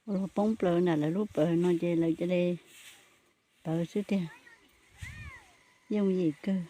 Ua los poob plaws nram lawv lub pawv no ces lawv cia li pawv xwb tiag. Yooj yim kawg.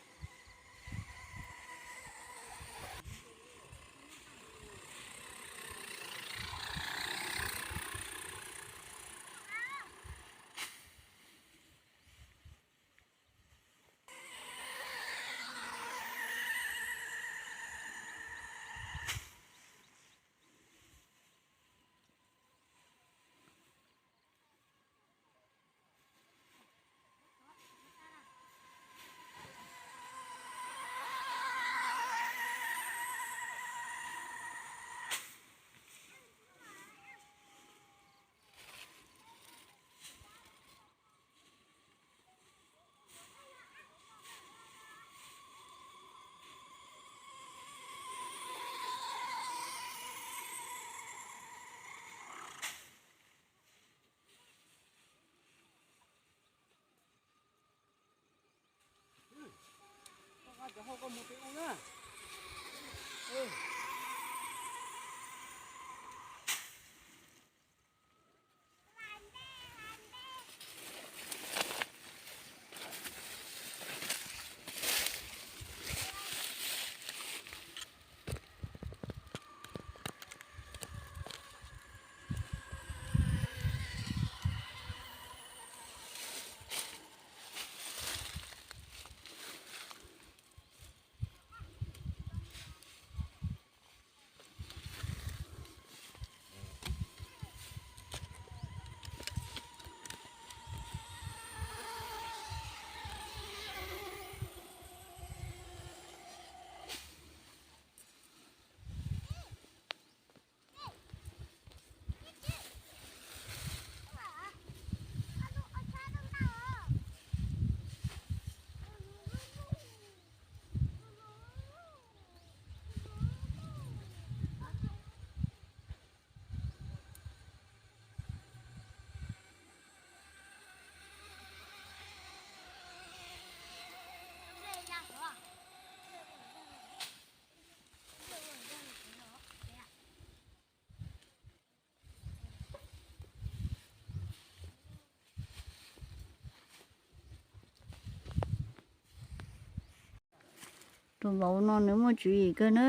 Tus vauv no nws muaj tswv yim kawg na,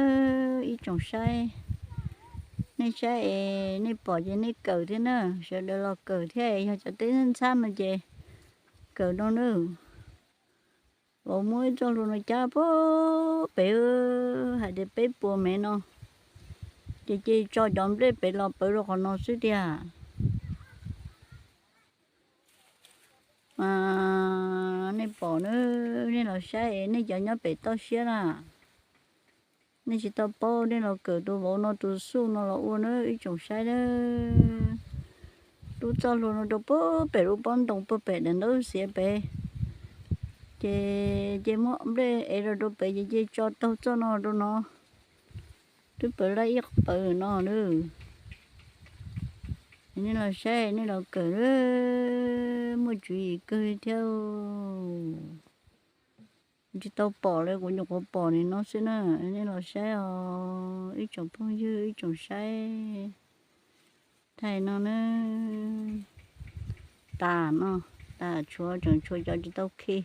ib tsoom saib. Nej saib es nej pom ces nej kawm thiab na, sawv daws los kawm thiab, yog cov teb ntxhab no ces kawm no na. Vauv muab ib txoj hlua no cab puag pem, hais tias peb puas mev no, ces cia li tso cov nplej pem los pawv rau qhov no xwb tiag. Mas nej pom na, nej los saib es nej cov nyob pem toj siab na, nej tsis tau paub, nej los kawm tus vauv no tus xuj no los ua na ib tsoom saib na. Rub txoj hlua no rau puag pem lub pob ntoo puag pem daim ntaub xiav pem, ces cia li muab nplej ev rau rau pem ces cia li tso taug txoj no rau no. Twb pawv lawm ib qho pawv no na. Nej los saib, nej los kawm, muaj tswv yim kawg thiab. Tsis tau pom li, kuv nyuam qhuav pom nim no xwb na. Nej los saib os ib tsoom phooj ywg, ib tsoom saib. Thaij no na, tas no, tas tshuav, tseem tshuav cov tsis tau khi.